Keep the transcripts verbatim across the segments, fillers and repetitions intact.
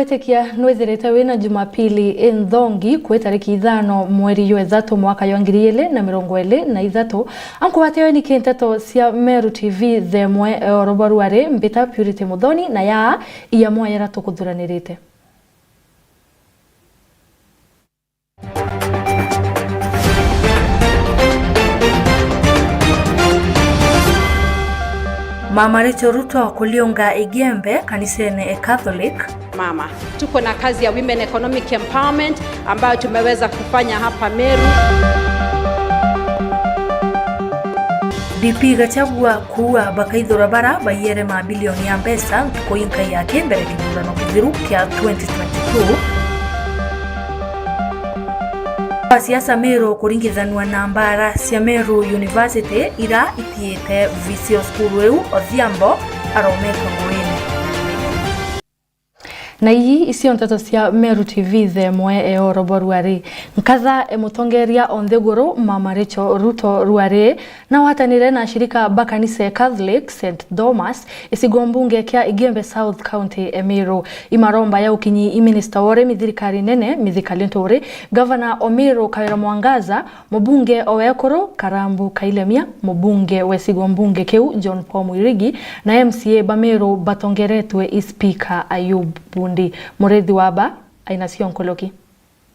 Gwitikia nwithirite wina Jumapili inthongi kwi tariki ithano mweri jwa ithatu mwaka jwa ngiri igiri na mirongo iri na ithatu. Ankubatio ni ki nteto cia Meru T V thaa imwe eoro barua ri, mbita Purity Muthoni na yaa iya mwayera tukuthuranirite. Mama Rachel Ruto kuliunga Igembe kanisene e Catholic. Mama. Tuko na kazi ya Women Economic Empowerment ambayo tumeweza kufanya hapa Meru. D P Gachagua kuuga bakaithura bara baiyere mabilioni ya mbeca ntuku inkai ya kimbere kithurano kithiru kia twenty twenty-two. Asiasa Meru kuringithanua na mbara cia Meru University ira itiite visio cukuru iu, Odhiambo aromeka nguine. Na ii icio nteto cia Meru T V thaa imwe eoro barua ri. Nkatha e mutongeria o nthiguru Mama Rachel Ruto rua ri, na watanire na ashirika ba kanisa e Catholic Saint Thomas, icigo mbunge kia Igembe South County e Meru. Imaromba ya ukinyi i minista wa urimi thirikari nene Mithika Linturi, gavana o Meru Kawira Mwangaza, mubunge o wekuru Karambu Kailemia, mubunge wa icigo mbunge kiu John Paul Mwirigi, na M C A ba Meru batongeretwe i spika Ayub Bundi. Murithi wa ba aina cio nkuluki.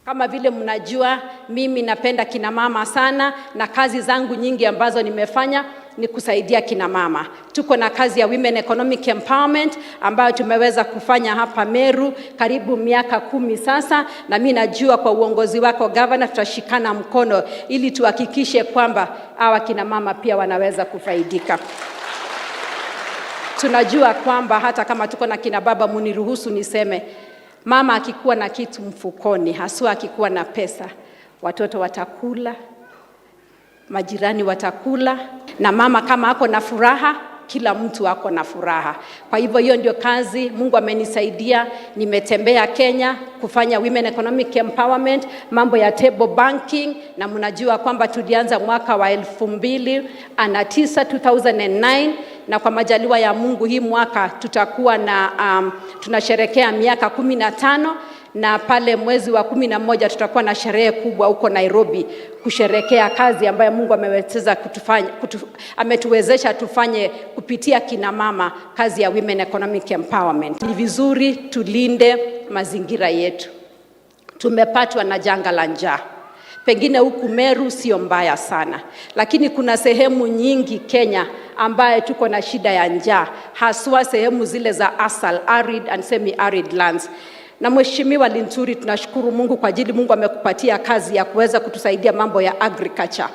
Kama vile mnajua, mimi napenda kina mama sana, na kazi zangu nyingi ambazo nimefanya ni kusaidia kina mama. Tuko na kazi ya Women Economic Empowerment ambayo tumeweza kufanya hapa Meru karibu miaka kumi sasa, na mi najua kwa uongozi wako, Gavana, tutashikana mkono ili tuhakikishe kwamba hawa kina mama pia wanaweza kufaidika. Tunajua kwamba hata kama tuko na kina baba, muniruhusu niseme, mama akikuwa na kitu mfukoni, haswa akikuwa na pesa, watoto watakula, majirani watakula, na mama kama ako na furaha, kila mtu ako na furaha. Kwa hivyo, hiyo ndio kazi Mungu amenisaidia. Nimetembea Kenya kufanya Women Economic Empowerment, mambo ya table banking, na mnajua kwamba tulianza mwaka wa elfu mbili na tisa, two thousand and nine, na kwa majaliwa ya Mungu hii mwaka tutakuwa na, um, tunasherekea miaka kumi na tano, na pale mwezi wa kumi na moja tutakuwa na sherehe kubwa huko Nairobi kusherekea kazi ambayo Mungu amewezesha kutufanya, kutu-, ametuwezesha tufanye kupitia kina mama, kazi ya Women Economic Empowerment. Ni vizuri tulinde mazingira yetu. Tumepatwa na janga la njaa. Pengine huku Meru sio mbaya sana, lakini kuna sehemu nyingi Kenya ambaye tuko na shida ya njaa, haswa sehemu zile za ASAL, arid and semi-arid lands. Na Mheshimiwa Linturi, tunashukuru Mungu kwa ajili Mungu amekupatia kazi ya kuweza kutusaidia mambo ya agriculture.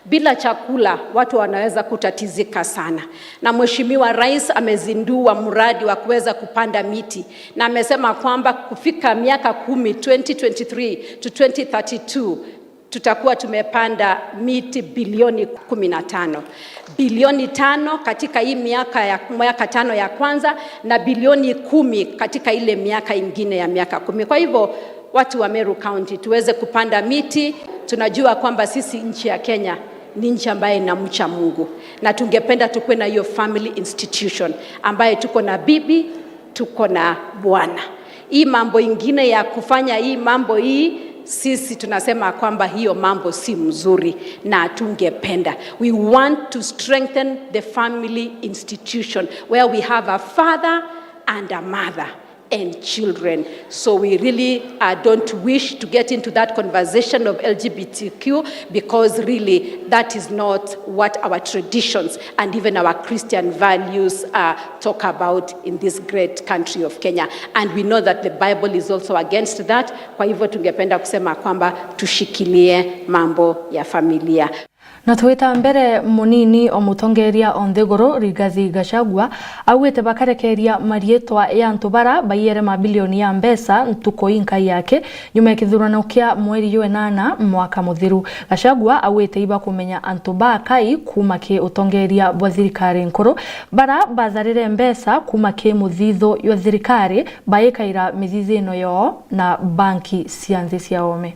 Bila chakula, watu wanaweza kutatizika sana. Na Mheshimiwa Rais amezindua mradi wa kuweza kupanda miti, na amesema kwamba kufika miaka kumi, twenty twenty-three to twenty thirty-two, tutakuwa tumepanda miti bilioni kumi na tano. Bilioni tano katika hii miaka ya, miaka tano ya kwanza, na bilioni kumi katika ile miaka ingine ya miaka kumi. Kwa hivyo, watu wa Meru County, tuweze kupanda miti. Tunajua kwamba sisi, nchi ya Kenya, ni nchi ambaye inamcha Mungu, na tungependa tukuwe na hiyo family institution ambaye tuko na bibi, tuko na bwana. Hii mambo ingine ya kufanya hii mambo hii, sisi tunasema kwamba hiyo mambo si mzuri na hatungependa. We want to strengthen the family institution where we have a father and a mother and children. So we really, uh, don't wish to get into that conversation of L G B T Q, because really that is not what our traditions and even our Christian values, uh, talk about in this great country of Kenya. And we know that the Bible is also against that. Kwa hivyo tungependa kusema kwamba tushikilie mambo ya familia. Na twita mbere, munini o mutongeria o nthiguru Rigathi Gachagua augite bakarekeria mariitwa ya antu bara baiyere mabilioni ya mbeca ntuku inkai yake nyuma ya kithurano kia mweri jwa inana mwaka muthiru. Gachagua augite ibakumenya antu ba kai kuuma ki utongeria bwa thirikari nkuru bara batharire mbeca kuuma ki muthithu jwa thirikari baikaira mithithino yoo na banki cia nthi cia oome.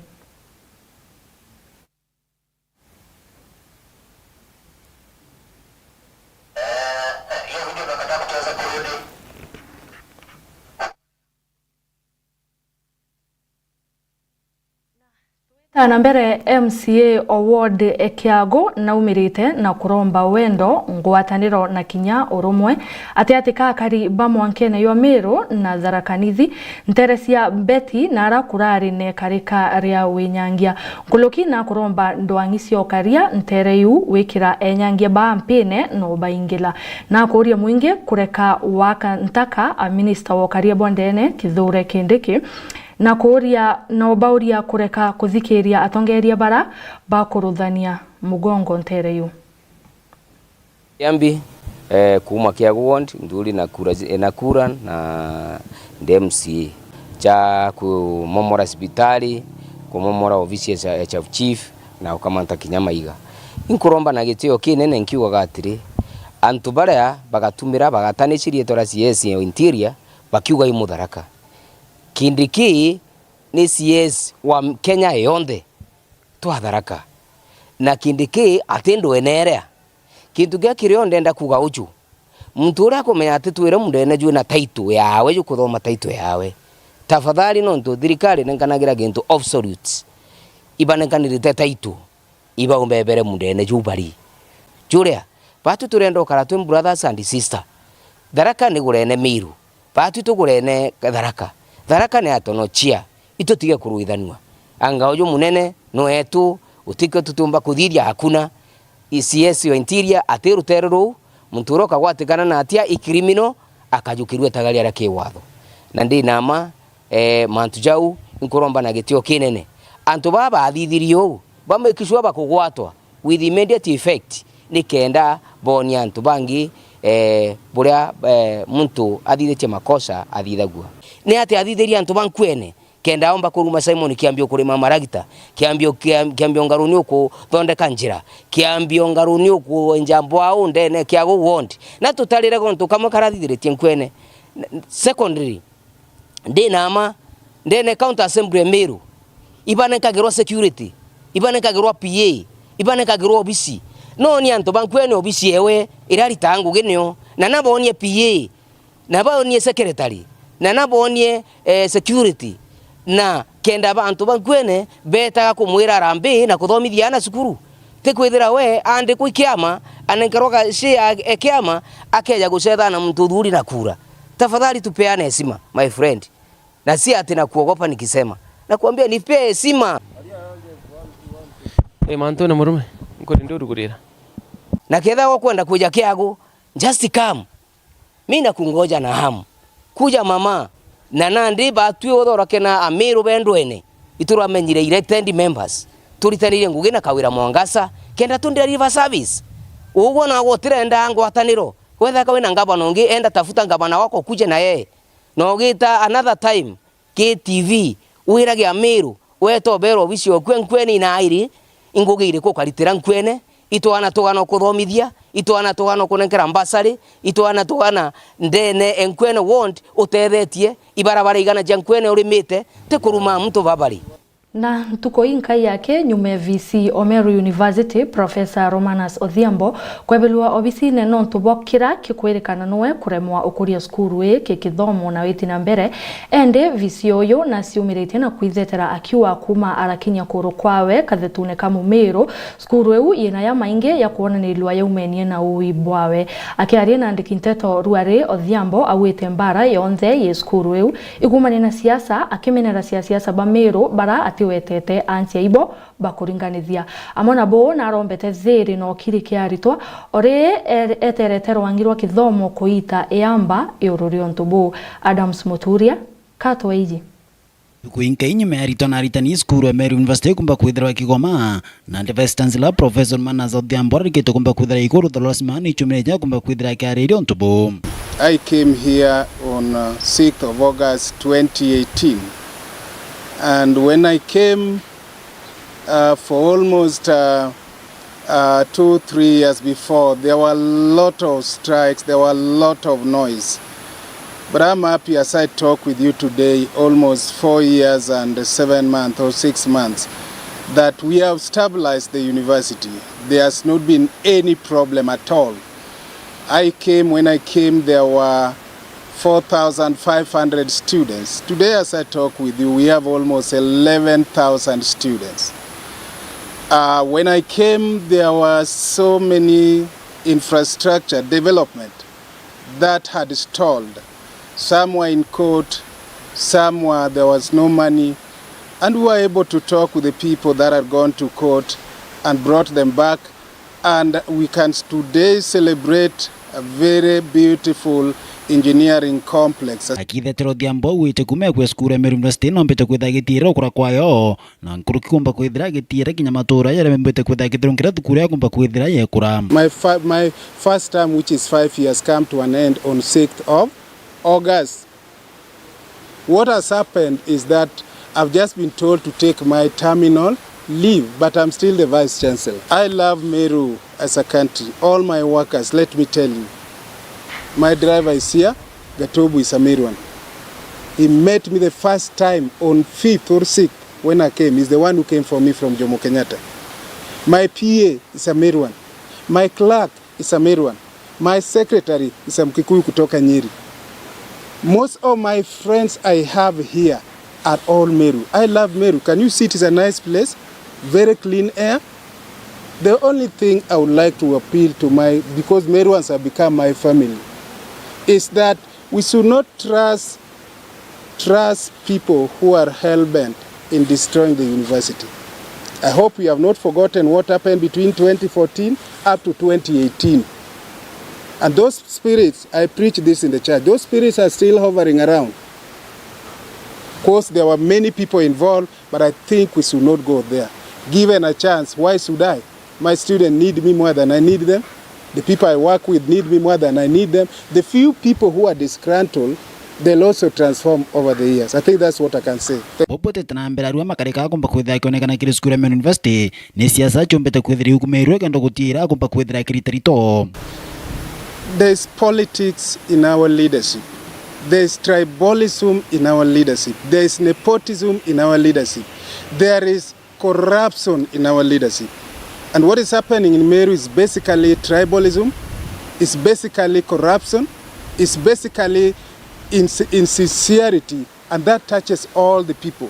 Na mbere, M C A o ward e Kiagu naumirite na kuromba wendo, ngwataniro na kinya urumwe ati ati ka akari ba mwankene jwa Meru na Tharaka Nithi, ntere cia Beti na ara kurari na ikarika ria winyangia. Nkuruki na kuromba ndwang'i cia ukaria ntere iu wikira enyangia ba mpine no baingila. Na kuuria mwingi kureka waka ntaka a minista wa ukaria bwa ndene Kithure Kindiki, na kuuria, na ubauria kureka kuthikiria atongeria bara bakuruthania mugongo ntere iu. Kiambi, eh, kuuma Kiagu ward, nthuri na kura zi-, eh, na kura na ndi M C A. Cha kumomora cibitari, kumomora ofisi ya cha-, ya chief, na ukamanta kinya maiga. Inkuromba na gitio kinene nkiugaga atiri, antu baria bagatumira, bagatanici riitwa ria C S interior, bakiuga i Mutharaka. Kindiki ni C S wa Kenya yonthe twa Tharaka. Na Kindiki ati ndwene iria. Kintu kia kirio ndenda kuuga uju. Muntu uria akumenya ati twire mundene jwina title yawe, jukuthoma title yawe. Tafadhali, nontu thirikari nenkanagira gintu absolute. Ibanenkanirite title. Ibaumbe bere mundene ju bari. Juria, batu turenda ukara twi brothers and sister. Tharaka ni gurene Miru. Batu tugurene Tharaka. Tharaka ni atonochia. Itutige kuruithanua. Anga uju munene no etu, utikio tutumba kuthiria hakuna. C S wa interior ati rutere ruu, muntu uria ukagwatikana na atia i criminal, akajukirua itagaria ria kiwatho. Na ndi na ma, eh, mantu jau, inkuromba na gitio kinene. Antu baa bathithirie uu, ba make sure bakugwatwa with immediate effect, nikenda bonia antu bangi, eh, buria, eh, muntu athithitie makosa athithagua. Ni ati athithirie antu ba nkuene, kenda aomba kuruma Simon kiambio kurima maragita, kiambio, kiam-, kiambio ngaruni ukuthondeka njira, kiambio ngaruni ukwenja mbwau ndene Kiagu ward. Na tutarire gontu kamwe karathithiritie nkuene. N-, secondary, ndi na ma, ndene county assembly ya Meru, ibanenkagirwa security, ibanenkagirwa P A, ibanenkagirwa obisi. No ni antu ba nkuene obisi ewe iraritaga ngugi nio, na nabonie P A, na baonie secretary, na nabonie, eh, security, na kenda ba antu ba nkuene betaga kumwira arambi na kuthomithia ana cukuru. Ti kwithira we andikwa i kiama, anenkerwa ga-, share e kiama, akeja gucethana na muntu uthuri na kura. Tafadhali tupeane heshima, my friend. Na si ati na kuogopa nikisema. Nakwambia nipe heshima. Ii, mantu ni murume, nkuri ndi urugurira. Na ketha ukwenda kuja Kiagu, just come. Mi nakungoja na hamu. Kuja mama, na nandi batwi uthorokena Amiru bendwene, ituramenyire elected members. Turitanirie ngugi na Kawira Mwangaza, kenda tu deliver service. Ugwo nagwo utirenda ngwataniro. Wetheka wina ngavana ungi, enda tafuta ngavana wako ukuje na yeye. Na ugita another time, K T V, wirage Amiru, weta ubera obisi okwe nkuene inairi, ingugi iriku ukaritira nkuene, itwana tugana ukuthomithia, itwana tugana ukunenkera mbasari, itwana tugana ndene e nkuene ward utethetie, ibarabara igana cia nkuene urimite, ti kuruma muntu babari. Na ntuku inkai yake nyuma ya V C o Meru University, Professor Romanus Odhiambo, kwebelwa obisine nontu bwa kira kikwirikana niwe kuremwa ukuria cukuru ii ki kithomo na witi na mbere. Endi V C uyu naciumiritie na kwithetera akiuga kuuma arakinyia kuru kwawe kathetune ka Mumiru, cukuru iu yina ya maingi ya kwonanirua yaumenie na uui bwawe. Akiaria na andiki nteto ruari, Odhiambo augite mbara yonthe yi cukuru iu igumanie na siasa, akimenera cia siasa ba Meru bara atiwetete ansia ibo bakuringanithia. Amwe na buu narombete thiri na ukiri kia aritwa, ori e-, eterete rwangi rwa kithomo kuita iamba iuru ria untu buu. Adams Muturia, Katwa Iji. Ntuku inkai nyuma ya aritwa na aritani cukuru ya Meru University kumba kwithirwa kigoma, na Vice Chancellor Professor Romanus Odhiambo ararikite kumba kwithira iguru Dolores Maani ichumire ja kumba kwithira akiariria untu buu. I came here on, uh, sixth of August twenty eighteen, and when I came, uh, for almost, uh, uh, two, three years before, there were a lot of strikes, there were a lot of noise. But I'm happy as I talk with you today, almost four years and seven months or six months, that we have stabilized the university. There has not been any problem at all. I came, when I came, there were four thousand five hundred students. Today, as I talk with you, we have almost eleven thousand students. Uh, when I came, there were so many infrastructure development that had stalled. Some were in court, some were, there was no money, and we were able to talk with the people that had gone to court and brought them back, and we can today celebrate a very beautiful engineering complex. Akithetera Odhiambo augite kuma ekwe cukuru ya Meru University, nombite kwitha agitiira ukura kwayo, na nkuruki kumba kwithira agitiira kinya matura jaria membite kwitha agithirungira thukuru ya kumba kwithira yekura. My fa-, my first term, which is five years, come to an end on sixth of August. What has happened is that I've just been told to take my terminal leave, but I'm still the Vice Chancellor. I love Meru as a country, all my workers, let me tell you. My driver is here, Gatobu is a Meruan. He met me the first time on fifth or sixth when I came. He's the one who came for me from Jomo Kenyatta. My P A is a Meruan. My clerk is a Meruan. My secretary is a Mkikuyu kutoka Nyeri. Most of my friends I have here are all Meru. I love Meru. Can you see it is a nice place? Very clean air. The only thing I would like to appeal to my, because Meruans have become my family, is that we should not trust, trust people who are hell-bent in destroying the university. I hope you have not forgotten what happened between twenty fourteen up to twenty eighteen. And those spirits, I preach this in the church, those spirits are still hovering around. Of course, there were many people involved, but I think we should not go there. Given a chance, why should I? My students need me more than I need them. The people I work with need me more than I need them. The few people who are disgruntled, they'll also transform over the years. I think that's what I can say. Bobo tete na mbere arua makarika kumba kwithira kionekana kiri cukuru ya Meru University, ni siasa ciumbite kwithira iukumirwe kenda gutiira kumba kwithira kiri tarito. There's politics in our leadership. There's tribalism in our leadership. There's nepotism in our leadership. There is corruption in our leadership. And what is happening in Meru is basically tribalism, is basically corruption, is basically ins-, insincerity, and that touches all the people.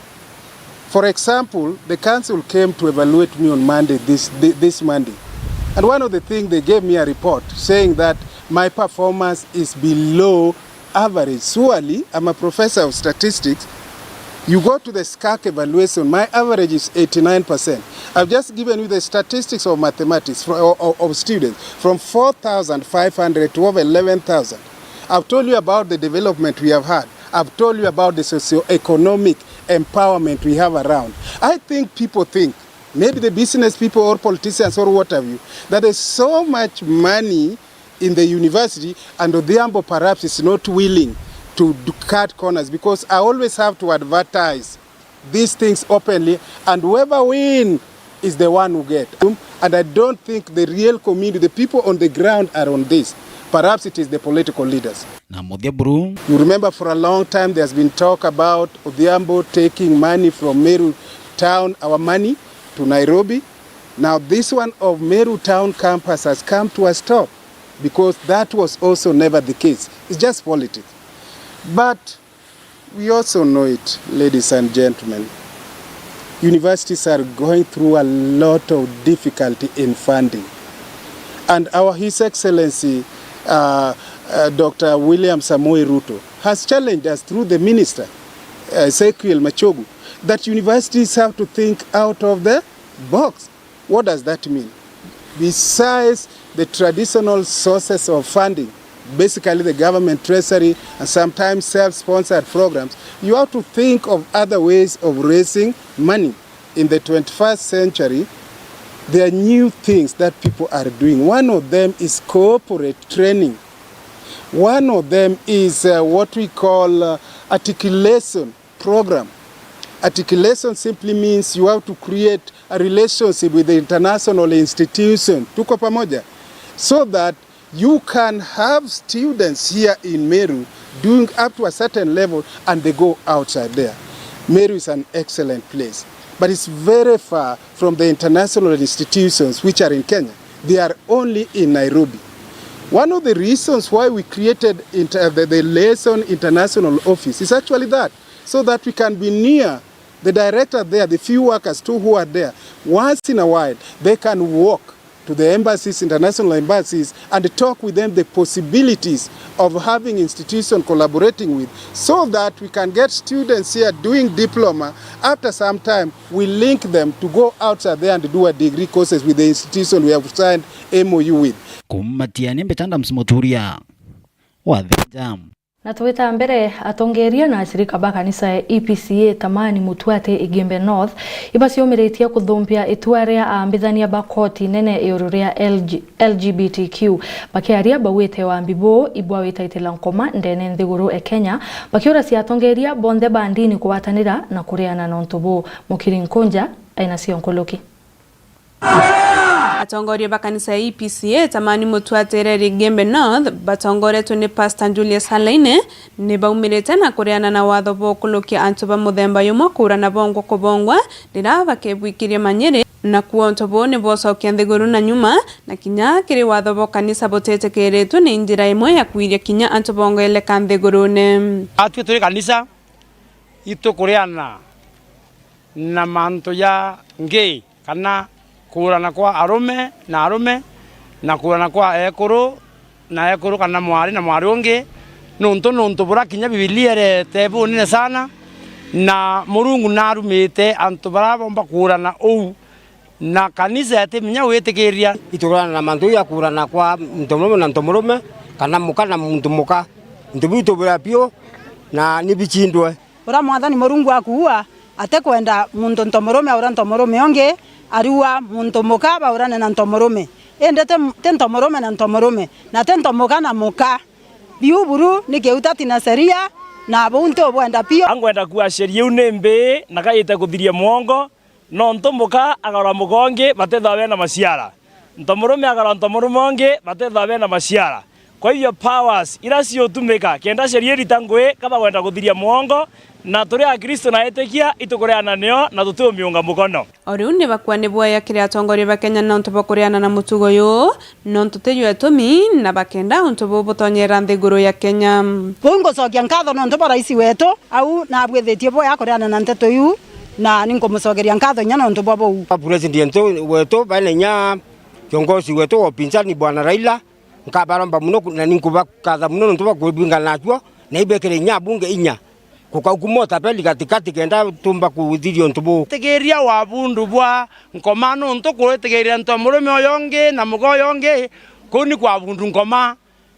For example, the council came to evaluate me on Monday, this, thi-, this Monday. And one of the things, they gave me a report saying that my performance is below average. Surely, I'm a professor of statistics. You go to the SCAC evaluation, my average is eighty-nine percent. I've just given you the statistics of mathematics fro-, of, of, of students, from four thousand five hundred to over eleven thousand. I've told you about the development we have had. I've told you about the socio-economic empowerment we have around. I think people think, maybe the business people or politicians or what have you, that there's so much money in the university, and Odhiambo perhaps is not willing to d-, cut corners, because I always have to advertise these things openly, and whoever win is the one who get. And I don't think the real community, the people on the ground are on this. Perhaps it is the political leaders. Na muthia buru. You remember for a long time there has been talk about Odhiambo taking money from Meru town, our money, to Nairobi. Now this one of Meru town campus has come to a stop, because that was also never the case. It's just politics. But we also know it, ladies and gentlemen, universities are going through a lot of difficulty in funding. And our His Excellency, uh, uh, Doctor William Samoei Ruto has challenged us through the minister, uh, Ezekiel Machogu, that universities have to think out of the box. What does that mean? Besides the traditional sources of funding, basically the government treasury and sometimes self-sponsored programs, you have to think of other ways of raising money. In the twenty-first century, there are new things that people are doing. One of them is corporate training. One of them is, uh, what we call, uh, articulation program. Articulation simply means you have to create a relationship with the international institution. Tuko pamoja? So that you can have students here in Meru doing up to a certain level and they go outside there. Meru is an excellent place, but it's very far from the international institutions which are in Kenya. They are only in Nairobi. One of the reasons why we created inter-, the, the Liaison International Office is actually that, so that we can be near The director there, the few workers too who are there, once in a while, they can walk to the embassies, international embassies, and talk with them the possibilities of having institution collaborating with, so that we can get students here doing diploma. After some time, we link them to go outside there and do a degree courses with the institution we have signed M O U with. Kuuma Matiani, Mbita Adams Muturia wa Thinja. Na twita mbere, atongeria na ashirika ba kanisa ya E P C A Tamani Mutuate Igembe North ibaciumiritie kuthumbia itua ria aambithania ba koti nene iuru ria L G, L G B T Q. Bakiaria bauite wambi buu ibwa witaitila nkoma ndene nthiguru e Kenya, bakiuracia atongeria bonthe ba ndini kugwatanira na kuriana na untu buu. Mukiri Nkunja aina cio nkuluki. Atongoria ba kanisa ya E P C A Tamani Mutuate Igembe North, batongoretwe ni Pastor Julius Halaine, ni baumirite na kureana na watho bwa ukurukia antu ba muthemba jumwe kuura na bongwa kubongwa riria bakebwikiria manyiri, na kuo untu buu ni bwocokia nthiguru na nyuma, na kinya kiri watho bwa kanisa butitikiritwe ni njira imwe ya kwiria kinya antu bongeleka nthigurune. Atwi turi kanisa, itukureana na mantu ja ngi, kana kuurana kwa arume na arume, na kuurana kwa ekuru na ekuru, kana mwari na mwari ungi, nuntu ni untu bura kinya Bibilia irete bunene sana, na Murungu narumite antu bara bomba kuurana uu, na kanisa itimenya gwitikiria. Ituurana na mantu ja kuurana kwa ntomurume na ntomurume, kana muka na muntu muka. Ntu biu itubira biu, na ni bicindwe. Uria Mwathani Murungu akuua, atikwenda muntu ntomurume aura ntomurume ungi, ariua muntu muka baurane na ntomurume. Indi ti, ti ntomurume na ntomurume, na ti ntomuka na muka. Biu buru ni kiutati na sheria, na buu ntubwenda biu. Angwenda kuaciria iu ni mbii, na kayite kuthiria mwongo, nontu muka agarwa muka ungi, batithagwa bena maciara. Ntomurume agarwa ntomurume ungi, batithagwa bena maciara. Kwa hivyo powers ira ciutumika kenda sheria irita ngui, kaba gwenda kuthiria mwongo, na turi Akristo na itikia, itukureana nio na tutiumiunga mukono. O riu ni bakua ni bwaya kiri atongoria ba Kenya nontu bwa kureana na mutugo uyu, nontu tiju itumi, na bakenda untu buu butonyera nthiguru ya Kenya. Buu ngucokia nkatho nontu bwa rais wetu, au nabwithitie bwaya kureana na nteto iu, na ni nkumucokeria nkatho inya nontu bwa buu. President wetu bena inya, kiongozi wetu wa upinzani Bwana Raila, nkabaromba muno ku-, na ninkubakatha muno nontu bwa kubingana nacio, na ibekire inya abunge inya. Kukaukuma utapeli katikati kenda tumba kuthiria untu buu. Tikiria wabundu bwa nkoma nuntu kwitikiria ntomurume uyu ungi na muka uyu ungi, kuu ni kwabundu nkoma.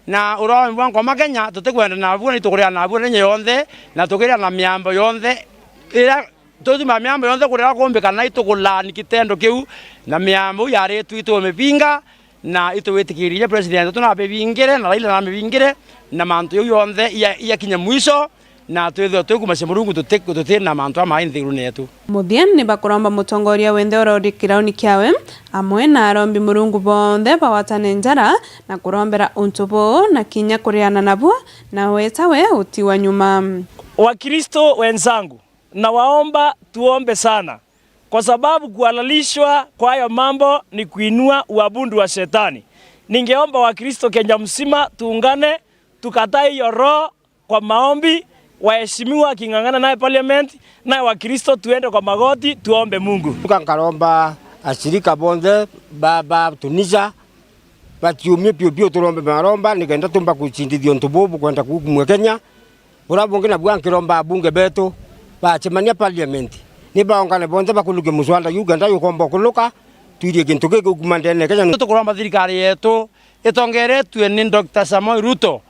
Na uromi bwa nkoma Kenya tutikwenda nabuo, na itukuria nabuo nthenya yonthe, na tukiria na miambo yonthe iria tutuma miambo yonthe kuria kumbikana, itukulaani kitendo kiu, na miambo iu yaritu itumibinga, na itwitikirie president wetu namibingire, na Raila namibingire, na mantu jau yonthe iya-, iyakinye mwisho, na twithirwe twikumacia Murungu tuti-, tutina mantu amai nthigurune yetu. Muthia ni bakuromba mutongoria wenthe urori kirauni kiawe, amwe na arombi Murungu bonthe bawatane njara na kurombera untu buu na kinya kuriana nabuo, na weta we utiwa nyuma. Wakristo wenzangu, nawaomba tuombe sana, kwa sababu kuhalalishwa kwa hayo mambo ni kuinua uabudu wa shetani. Ningeomba Wakristo Kenya mzima tuungane, tukatae hiyo roho kwa maombi, waheshimiwa aking'ang'ana naye parliament, naye Wakristo tuende kwa magoti, tuombe Mungu. Tuka nkaromba ashirika bonthe ba, ba Tunisia, batiumie piu piu, turombe maromba, nikenda tumba kucindithia untu buu bukwenda kukumua Kenya. Buria bungi nabuo nkiromba abunge betu bacemania parliament, ni baongane bonthe bakuruke muswada juu kenda jukomba kuruka, twirie gintu giki gukuma ndene Kenya. Tukuromba thirikari yetu itongeretue ni Doctor Samoei Ruto,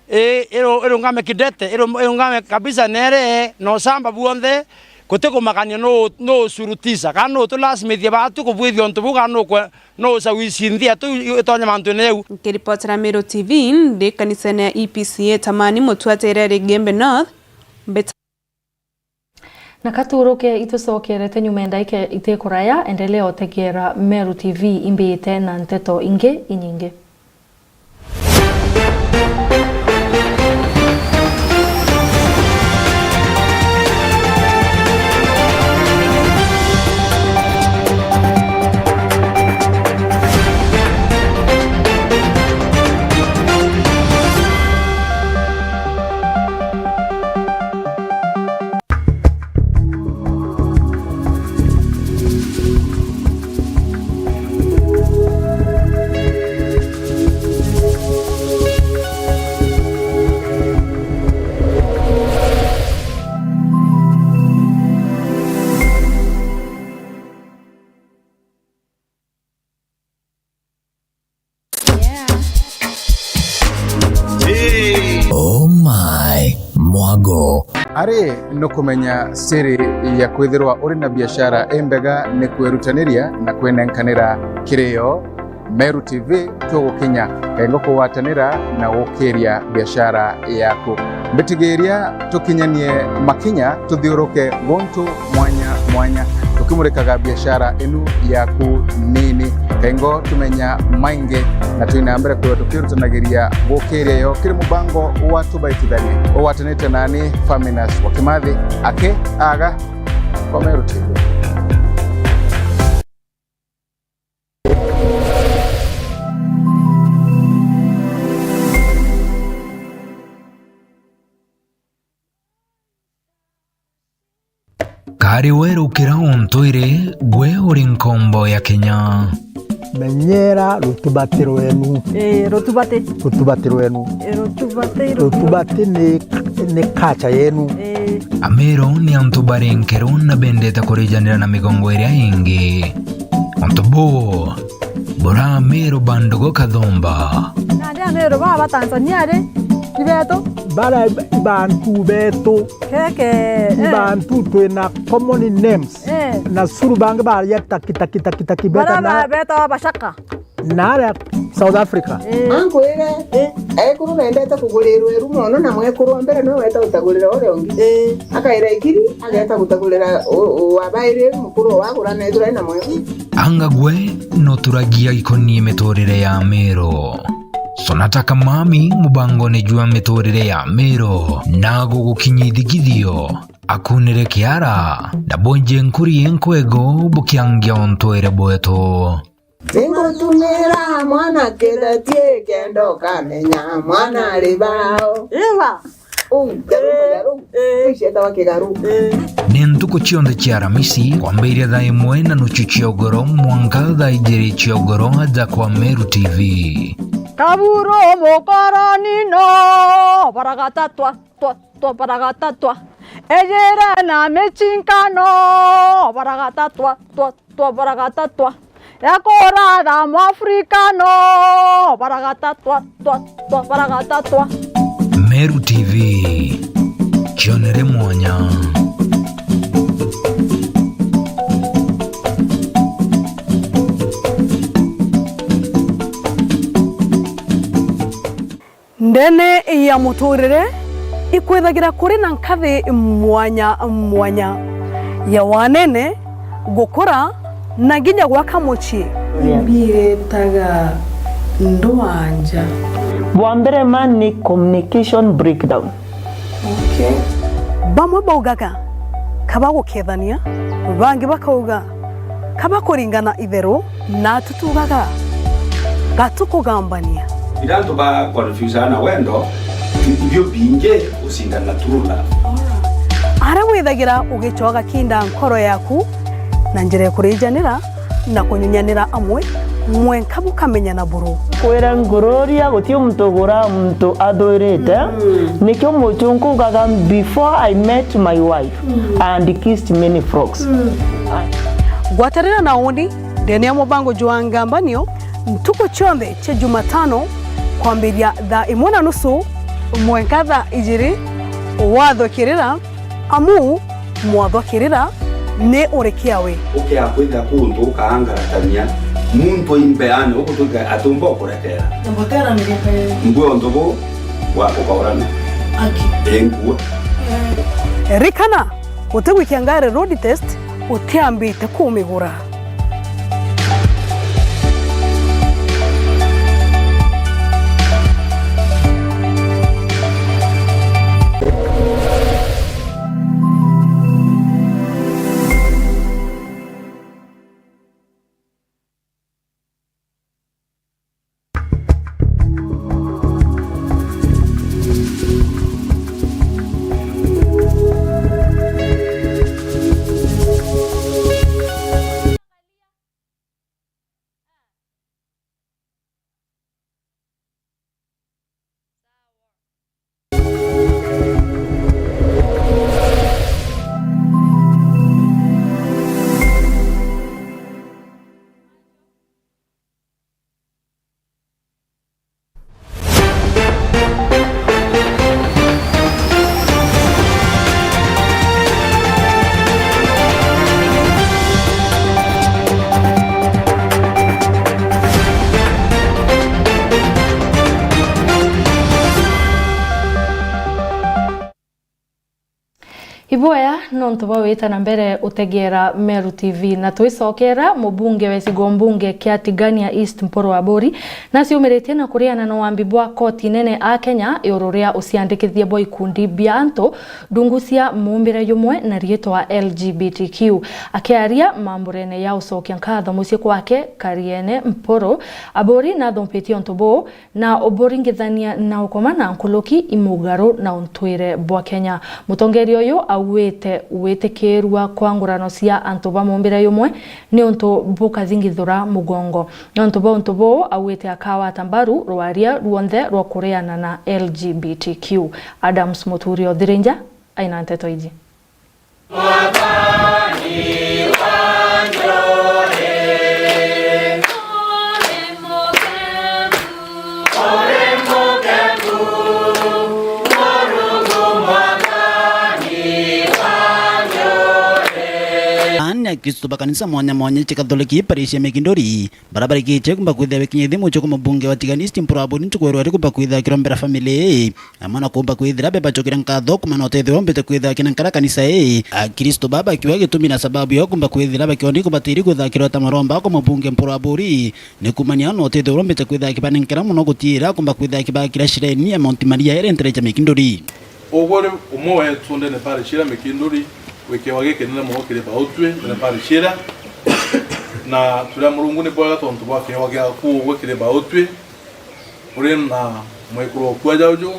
i-, iru-, irungame kidete, iru-, irungame kabisa, nere na ucamba buonthe, gutikumakania nu, nu ucurutisa, kana nu utulasimithia baatu kubwithia untu buu, kana nu kwe-, nu ucawici nthia tu itonye mantune jau. Nkiripotera Meru T V, ndi kanisene ya E P C A Tamani, Mutuate Igembe North, Mbita. Na katuruke itucokerete nyuma ya ndaika itikuraya, endelea utegera Meru T V imbite na nteto ingi inyingi. Mai Mwago. Ari nukumenya siri ya kwithirwa uri na biashara imbega ni kwirutaniria na kwinenkanira kirio. Meru T V tugukinya kengo kugwatanira na gukiria biashara yaku. Mbitigiria tukinyanie makinya tuthiuruke guntu mwanya mwanya, tukimurikaga biashara inu yaku nini. Kengo tumenya maingi na twina mbere kwithirwa tukirutanagiria gukiria yo kiri mubango wa Tubaitithanie ugwatanite nani Faminas wa Kimathi aki aga kwa Meru T V. Kari werukira untwire, gwe uri nkombo ya Kenya. Menyera rutubati rwenu. Ii, rutubati. Rutubati rwenu. Ii, rutubati, rutubati. Rutubati ni, ni culture yenu. Ii. Ameru ni antu bari nkero na bendete kurijanira na migongo iria ingi. Untu buu bura Ameru ba ndugu kathumba. Nandi Ameru baa ba Tanzania ri, ni betu? Bara i bantu betu. Keke, i eh. Bantu twina common names. Eh. Na curu bangi baria taki, taki, taki, taki, bara beta na ba-, beta Abacaka. Na aria South Africa. Eh. Ankwire, eh, ekuru bendete kugurirwa iru mono, na mwekuru wa mbere niwe weta gutagurira uria ungi. Eh. Akaira ikiri, ageta gutagurira u-, u-, wa bairi, mukuru wagura na ithura na mwe. Anga gwe nuturagia ikonie miturire ya Ameru? Sonata Kamami mubangone jwa miturire ya Ameru na gugukinyia ithikithio. Akunire kiara, na bwinje nkuri inkwego bukiangia untwire bwetu. Ningutumira mwana kitheti kenda ukamenya mwana ari bao. Iwa. Uu, kigaru, eh, kigaru. Eh. Uu cietawa kigaru. Eh. Ni ntuku cionthe cia Aramisi, kwambiria thaa imwe na nuchu cia ugoro mwanka thaa ijiri cia ugoro aja kwa Meru T V. Kaburu mukoroni no baragatatwa. Twa, twa, baragatatwa. Ejire na michinkano, baragatatwa, twa, twa, baragatatwa. Ekura tha Mwafrikano, baragatatwa, twa, twa, baragatatwa. Meru T V, kionere mwanya. Ndene ya muturire ikwithagira kuri na nkathi mwanya mwanya ya wanene, gukura, na nginya gwaka mucii. Mbiretaga ndwanja. Bwa mbere ma ni communication breakdown. Okay. Bamwe baugaga, kaba gukethania, bangi bakauga, kaba kuringana itheru, na tutugaga, gatukugambania. Ira antu ba confuse na wendo, ibio bingi ucindana true love. Aria withagira ugicoa gakinda nkoro yaku na njira ya kurijanira, na kunyunyanira amwe, mwenka bukamenyana buru. Kwira ngururia, guti muntu ugura muntu athuirite. Mm. Nikio muchunku ugaga, "Before I met my wife, mm, I had kissed many frogs." Mm. Gwatarira na uni ndene ya mubango jwa Ngambanio ntuku cionthe cia Jumatano kwambiria thaa imwe na nusu mwenka thaa ijiri, wathukirira. Amu mwathwa kirira ni urikia we. Ukia kwitha kuntu ukaangaratania muntu imbeane, ugutwika atumba ukurekera. Mbotera ni gete. Mbwe untu bu bwa kukaurana. Aki. Engua. Eh. Rikana, utigwikia ngari road test utiambite kumigura. Iboya nontu bwa wita na mbere utegeera Meru T V, na twicokera, mubunge wa gicigo mbunge kia Tigania East Mpuru Aburi naciumiritie na kuriana na wambi bwa koti nene a Kenya iguru ria uciandikithia bwa ikundi bia antu ndungu cia muumbire jumwe na riitwa L G B T Q. Akiaria mamburene ya ucokia nkatho mucii kwake Kariene Mpuru, Aburi nathumbitie untu buu na uburingithania na ukoma na nkuruki imugaru na untwire bwa Kenya. Mutongeria uyu auite witikirua kwa ngurano cia antu ba muumbire jumwe ni untu bukathingithura mugongo. Nontu bwa untu buu, auite akawata mbaru rwaria rwonthe rwa kuriana na L G B T Q. Adams Muturi o Thirinja aina nteto iji. Aani Akristo ba kanisa mwanya mwanya cia Kathoriki parish ya Mikinduri, baria barikitie kumba kwithira bekinyithia mucii kwa mubunge wa Tigania East Mpuru Aburi ntuku ya rwari kumba kwithira akirombera family ii, amwe na kumba kwithira bebacokera nkatho kumana na utethio uria umbite kwithira akina nkara kanisa ii. Akristo baba bakiuga gitumi na sababu ya kumba kwithira bakiondi kubatiri kuthakirwa ta maromba kwa mubunge Mpuru Aburi, ni kumania na utethio uria umbite kwithira akibanenkera mono gutiira kumba kwithira akibakira shireni ya Mount Maria iri ntere ya Mikinduri. Ugwe uri umwe wetu ndene parish ira Mikinduri, wi kiewa gikinene mono kiri bautwi ndene parish ira, na turia Murungu ni bwega tontu bwa kiewa giaku ugwe kiri bautwi, uri na mwekuru oku aja uju,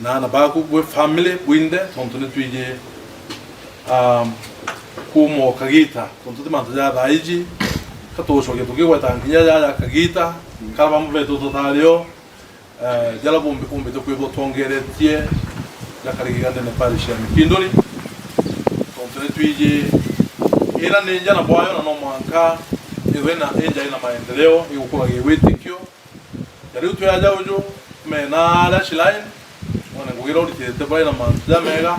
na aana baku bwi family bwinthe, tontu ni twiji, um, kuuma o kagita, tontu ti mantu ja thaa iji, ka tugucokia tukigweta nkinya ja, ja kagita, kara bamwe betu tutario, eh, jara bumbi-, bumbite kwithwa twongeretie jakarigika ndene parish ya Mikinduri, tontu ni twiji ira ni nja na bwayo, na no mwanka ithwe na inja ina maendeleo, igukuragia witikio. Na riu twi aja uju, mena aria Shrine, ona ngugira uritite bwai na mantu jamega.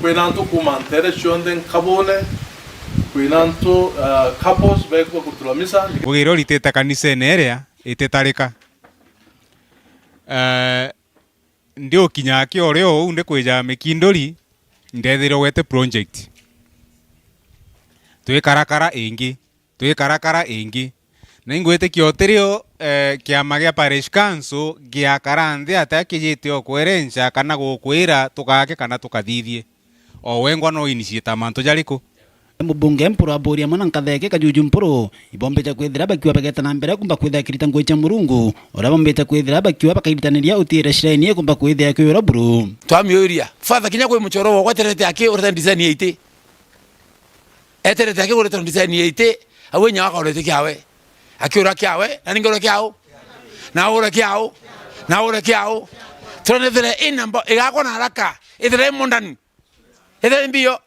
Kwina antu kuuma ntere cionthe nkabune, kwina antu, ah, couples bekua kurutirwa misa. Ngugira uritite kanisene iria ititarika. Eh, ndiukinya aki o rio uu ndikwija Mikinduri, ndethirwe gwete project. Twikarakara ingi. Twikarakara ingi. Na ingwitikia utirio, eh, kiama gia Parish Council giakara nthi atia kijite o kwerenca kana gukwira tukake kana tukathithie. O wengwa no initiate mantu jariku? Mubunge Mpuru Aburi amwe na nkatheke Kajuju Mpuru ibombite kwithira bakiuga bageta na mbere kumba kwithira kirita ngugi cia Murungu, uria bombite kwithira bakiuga bakairitaniria utiire shireni ikumba kwithira kiura buru. Twamiuria, Father, kinya kwi muchoro wokwa eterete aki urete design ya iti? Eterete akigurite design ya iti, au inya wake aurite kiawe. Akiura kiawe, na ningi ura kiau? Na ura kiau? Na ura kiau? Turanethire i namba igakwa na haraka, ithire i modern. Ithire i mbio,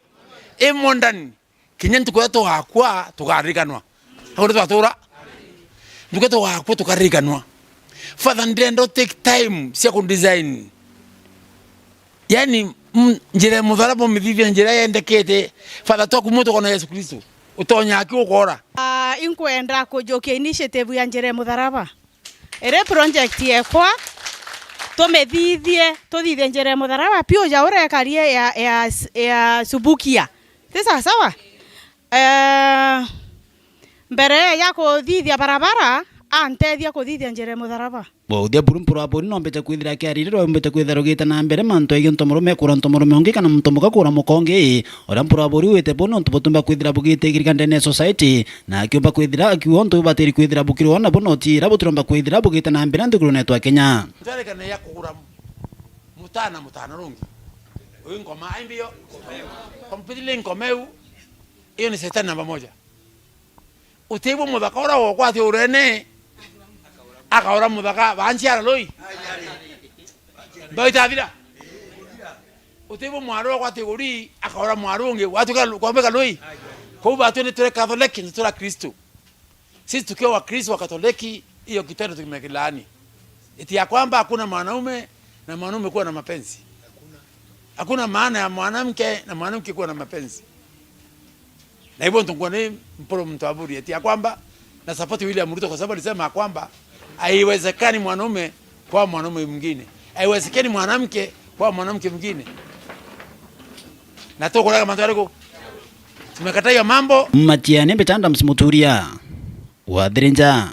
i modern. Kinya ntuku iria tugakua, tukaririkanwa. Au ni twatura? Ntuku iria tugakua, tukaririkanwa. Father, ndenda u take time cia ku design. Yani, mm, njira ya mutharaba umithithie njira yendekete. Father, twakumua tukona Yesu Kristo. Utonya aki ukora. Ah, inkwenda kujukia initiative ya njira ya mutharaba. Iri project yekwa, tumithithie, tuthithie njira ya mutharaba, piu ja uria ekarie ya, ya, ya Subukia. Ti sawa sawa? Eh, mbere ya kuthithia barabara, antethia kuthithia njira ya mutharaba. Bwa uthia buru Mpuru Aburi nombete kwithira akiaririrwa umbete kwithira rugite na mbere mantu egie ntomurume ekura ntomurume ungi kana muntu muka kura muka ungi, uria Mpuru Aburi wite bu nontu butumba kwithira bugite igirika ndene ya society, na akiumba kwithira akiuga untu bubatiri kwithira bukirwa nabo noti ira butiromba kwithira bugite na mbere nthigurune yetu ya Kenya. Ntarikane ya kugura mutana mutana rungi. Uyu ngoma aimbio. Completely ngoma iu. Iyo ni setani namba moja. Utibwo muthaka uria wokwa ati urene, akaura muthaka ba nchiara lui. Mbaitathira. Utibwo mwaru wokwa ati uri, akaura mwaru ungi, watuka kwambika lui. Kwa hivyo, watu ni turi Katholeki, ni turi Kristo. Sisi tukiwa Wakristo wa Katoliki, hiyo kitendo tumekilaani. Eti ya kwamba hakuna mwanaume na mwanaume kuwa na mapenzi. Hakuna maana ya mwanamke na mwanamke kuwa na mapenzi. Na hivyo ndio ni Mpuru Mpuru Aburi eti ya kwamba na support William Ruto kwa sababu alisema ya kwamba haiwezekani mwanaume kwa mwanaume mwingine. Haiwezekani mwanamke kwa mwanamke mwingine. Na tukurega mantu jariku? Tumekataa hiyo mambo. Matiani Mbita Adams Muturia wa Thirinja.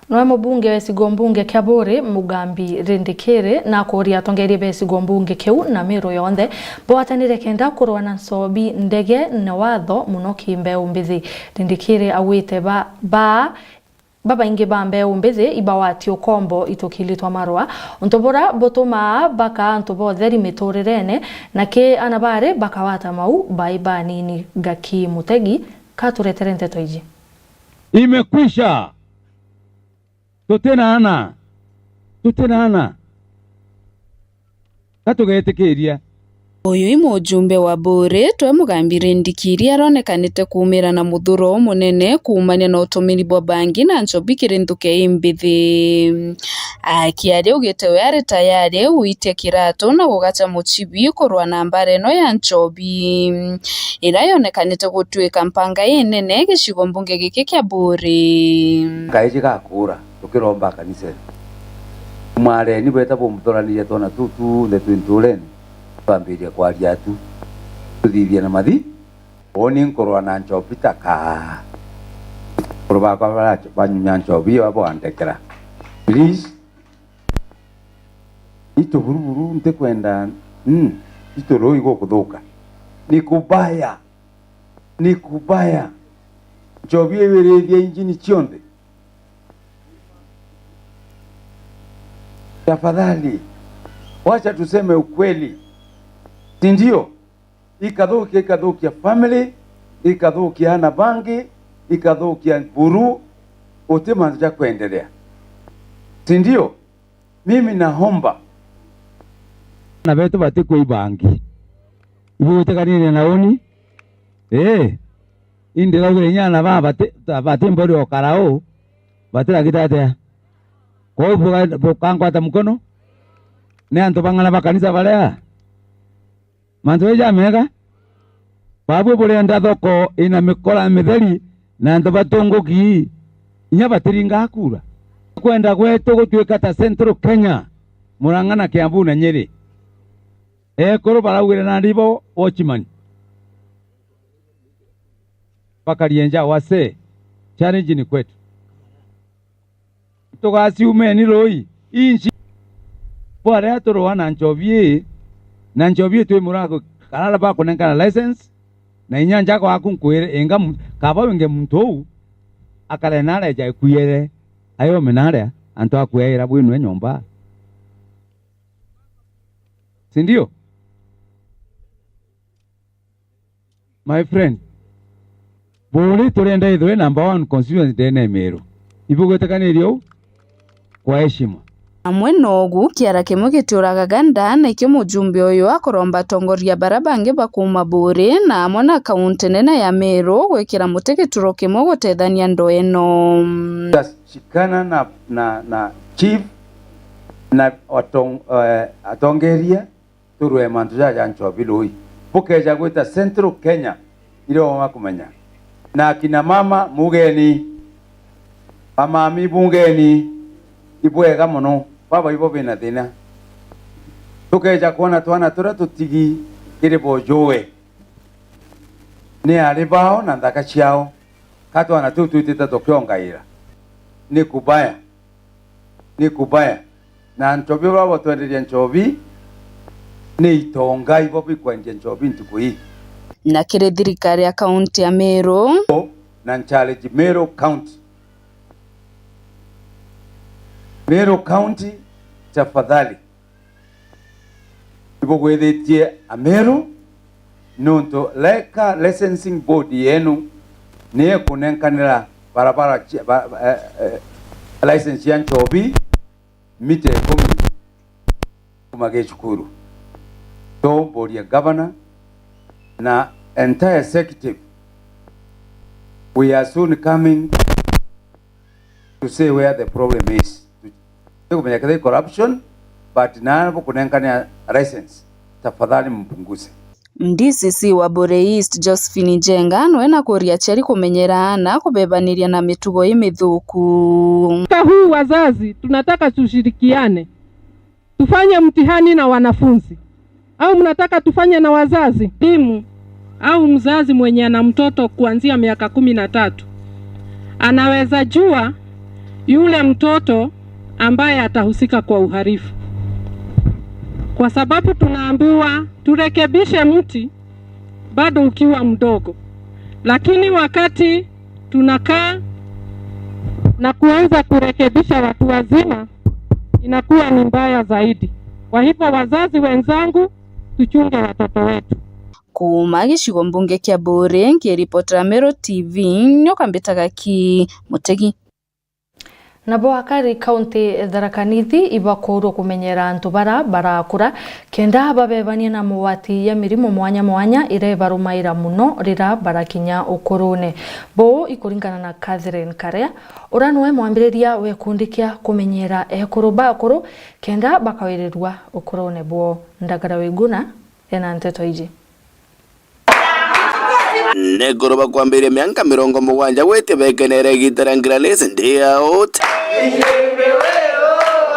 Nowe mubunge wa gicigo mbunge kia Buuri, Mugambi Rindikiri, na akuuria atongeeria ba gicigo mbunge kiu na Miru yonthe bwatanire kenda kurwa na nchobi ndege na watho, muno ki mbeu mbithi. Rindikiri augite ba, ba, babaingi ba mbeu mbithi ibawati ukombo itukili twa marua, untu bura butumaa bakaa antu ba utheri miturirene, na ki ana bari bakawata mau bai banini. Gaki Mutegi katuretere nteto iji. Imekwisha. Tuti na ana. Tuti na ana. Ka tugetikiria. Uyu i mujumbe wa Buuri, twe Mugambi Rindikiri aronekanite kuumira na muthuro umunene kuumania na utumiri bwa bangi na nchobi kiri nthuke imbithi. Akiaria augite we ari tayari gwitia kiratu na gugacha muchibi kurwa na mbara ino ya nchobi, iria yonekanite gutuika mpanga inene gicigo mbunge giki kia Buuri. Kaiji gakura, tukiromba kanisene. Mwareni bweta bumuthoranirie twona tuu tunthe twi nturene, twambiria kwaria tu. Tuthithia na mathi, uuni nkurwa na nchobi ta kaa. Akuru bakwa bara-, banyunya nchobi iyo bwandekera. Please. Itu buruburu ntikwenda, mm, itu ruu igukuthuka. Ni kubaya. Ni kubaya. Nchobi iwirithia injini cionthe. Tafadhali, wacha tuseme ukweli. Si ndio? Ikathukia, ikathukia family, ikathukia ana bangi, ikathukia buru, uti mantu ja kwendelea. Si ndio? Mimi naomba. Na betu batikua ibangi. Ibugwitikanire na uni? Ii. Indi ndaugire inya ana baa bati-, ta-, bati mbori o karau, batiragita atia? Kwou buga-, bukangwata mukono? Ni antu bang'ana ba kanisa baria? Mantu jau jamega? Babui burenda thoko ina mikora mitheri na antu batunguki, inya batiringaa kura. Kwenda gwetu gutuika ta Central Kenya, Murang'a na Kiambu na Nyeri. Ekuru baraugire nandi bo watchman. Bakarie nja, wasee, challenge ni kwetu. Tugaciumeni rui inchi. Bwaria turua na nchobi ii, na nchobi ii twi murago karara bakunenkana license, na inya nja gwaku nkwire, inga mu-, kaba winge muntu uu, akare naria ja ikuiere, ayome naria, antu akueira bwinwe nyomba. Si ndio? My friend, Buuri turenda ithwe number one constituency ndene ya Meru. Ibugwitikanirie uu? Kwa heshima. Amwe nogu, kiara kimwe gitiuragaga nda, na ikio mujumbe uyu akuromba atongoria bara bangi ba kuuma Buuri na amwe na kaunti nene ya Meru gwikira muti gituro kimwe gutethania ndo ino. Shikana na, na, na chief na atong-, eh, atongeria turue mantu jaja ja nchobi rui. Bukeja gwita Central Kenya, irio boma kumenya. Na akina mama, mugeni. Bamami, bungeni. Ibwega mono. Baba ibo bina thina. Tukeja kwona twana turia tutigi kiri bojue. Ni ari bao na nthaka ciao. Ka twana tuu twitite tukiongaira. Ni kubaya. Ni kubaya. Na nchobi baba batwenderia nchobi, ni itonga ibo bikwendia nchobi ntuku ii. Na kiri thirikari ya kaunti ya Meru. Na nchallenge Meru County. Meru County, tafadhali. Ibugwithitie Ameru, nontu Liquor Licensing Board yenu ni ikunenkanira barabara cia, ba, eh, eh, license ya nchobi mita ikumi kuma gicukuru. So, mburia governor na entire executive, we are soon coming to say where the problem is. Tukumenya kethira i corruption, but na bukunenkania license, tafadhali mpunguze. D C C wa Buuri East, Josephine Njenga, nwe na kuria aciari kumenyera aana kubebaniria na mitugo imithuku. Mwaka huu wazazi, tunataka tushirikiane. Tufanye mtihani na wanafunzi. au mnataka tufanye na wazazi? Mwalimu au mzazi mwenye ana mtoto kuanzia miaka kumi na tatu anaweza jua yule mtoto ambaye atahusika kwa uhalifu, kwa sababu tunaambiwa turekebishe mti bado ukiwa mdogo, lakini wakati tunakaa na kuanza kurekebisha watu wazima, inakuwa ni mbaya zaidi. Kwa hivyo, wazazi wenzangu, tuchunge watoto wetu. Kuuma gicigo mbunge kia Buuri, nkiripotera Meru T V, nyoka mbitaga ki Mutegi. Nabo akari kaunti Tharaka Nithi ibakoorwa kumenyera antu bara barakura, kenda babebania na mugwati ya mirimo mwanya mwanya iria ibarumaira mono riria barakinya ukurune. Buu ikuringana na Catherine Karea, uria niwe mwambiriria wa gikundi kia kumenyera ekuru bakuru, kenda bakawirirua ukurune bwoo. Ndagara Wiguna ena nteto iji. Nekuru bakwambiria mianka mirongo mugwanja gwitia bekenere igiita ria Grannies Day Out.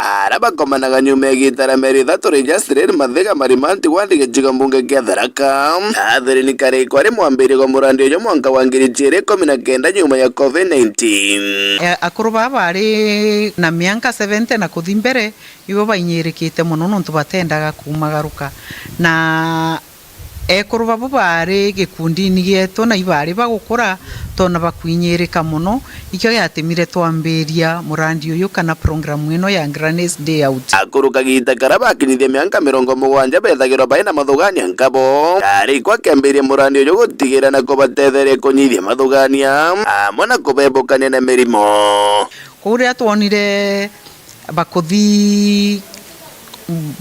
Aria bakomanaga nyuma ya igiita ria mieri ithatu, Registrar Mathiga Marimanti wandi gicigo mbunge kia Tharaka. Catherine Kariko ari mwambiria wa murandi uju mwanka wa ngiri ciiri ikumi na kenda nyuma ya covid nineteen. E, akuru baa bari na mianka seventy na kuthi mbere, ibo bainyirikite mono nontu batendaga kumagaruka. Na ekuru babo baari gikundini gietu na ibari bagukura, twona bakwinyirika mono, ikio giatumire twambiria murandi uyu kana program ino ya Grannies Day Out. Akuru kagiita karia bakinyithia mianka mirongo mugwanja bethagirwa bai na mathugania nkabo. Kariko akiambiria murandi uyu gutigira na kubatetheria kunyithia mathugania amwe na kubebukania na mirimo. Kuu riria twonire bakuthi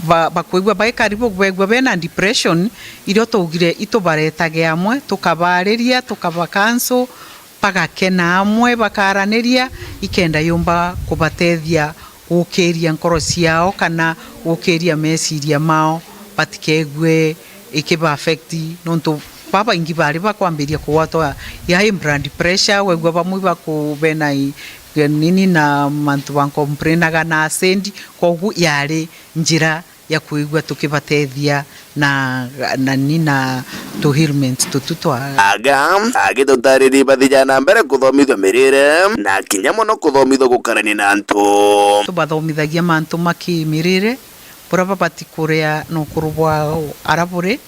ba-, bakwigua bai karibu, begua bena depression, irio twaugire itubaretage amwe, tukabaariria, tukaba counsel, bagakena amwe, bakaraniria, ikenda yumba kubatethia gukiria nkoro ciao kana gukiria meciria mao, batikegue ikiba affect, nontu babaingi bari bakwambiria kugwatwa ya high blood pressure, wegua bamwe baku-, bena i-, nini na mantu ba complainaga na acid, kogu yari njira ya kwigua tukibatethia na, na ni na tu ailments tutu twa. Aga agitutariria bathija na mbere kuthomithua mirire na kinya mono kuthomithua gukarania na antu. Tubathomithagia mantu ma kimirire, buria babati kuria na ukuru bwao aria buri,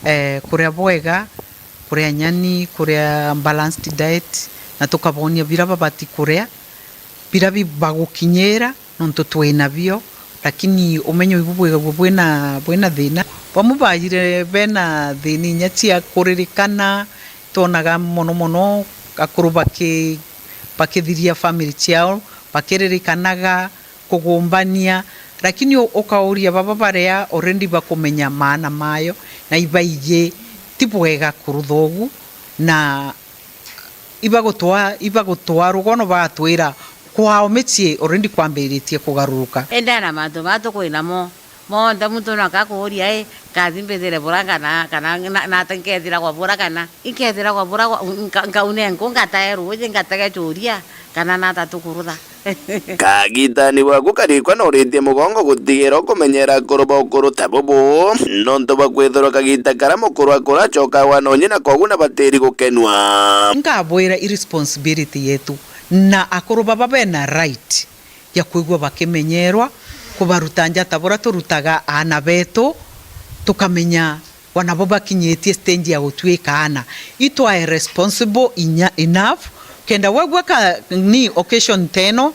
eh, kuria bwega, kuria nyani, kuria balanced diet, na tukabonia biria babati kuria, biria bibagukinyira, nontu twina bio, lakini umenyo ibu bwigagua bwina, bwina thina. Bamwe baajire bena thina inya cia kuririkana, twonaga mono mono akuru baki-, bakithiria family ciao, bakiririkanaga, kugumbania, lakini u-, ukauria baba baria already bakumenya maana mayo, na ibaiji ti bwega kurutha ugu, na ibagutwa-, ibagutwa rugono bagatwira kwao micii already kwambiritie kugaruruka. Indi na mantu maa tukwinamo monthe, muntu no akakuuria, "I, kathi mbithire bura kana, kana na, nata nkethira kwa bura kana?" Inkethira kwa bura gwa-, nka-, nkaune nku, ngatae ruuji, ngatege churia, kana nata tukurutha. Kagitani bwaku karikwa na uritie mugongo gutigira ukumenyera akuru ba ukuru ta bubu, nontu bwa kwithirwa kagita karia mukuru akura acoka wana unyina kogu na batiri gukenua. Nkabwira i responsibility yetu, na akuru baba bena right ya kwigua bakimenyerwa, kubaruta nja ta buria turutaga aana betu, tukamenya wana bo bakinyitie stage ya gutuika aana. Itwae responsible inya enough, kenda wegua ka ni occasion teno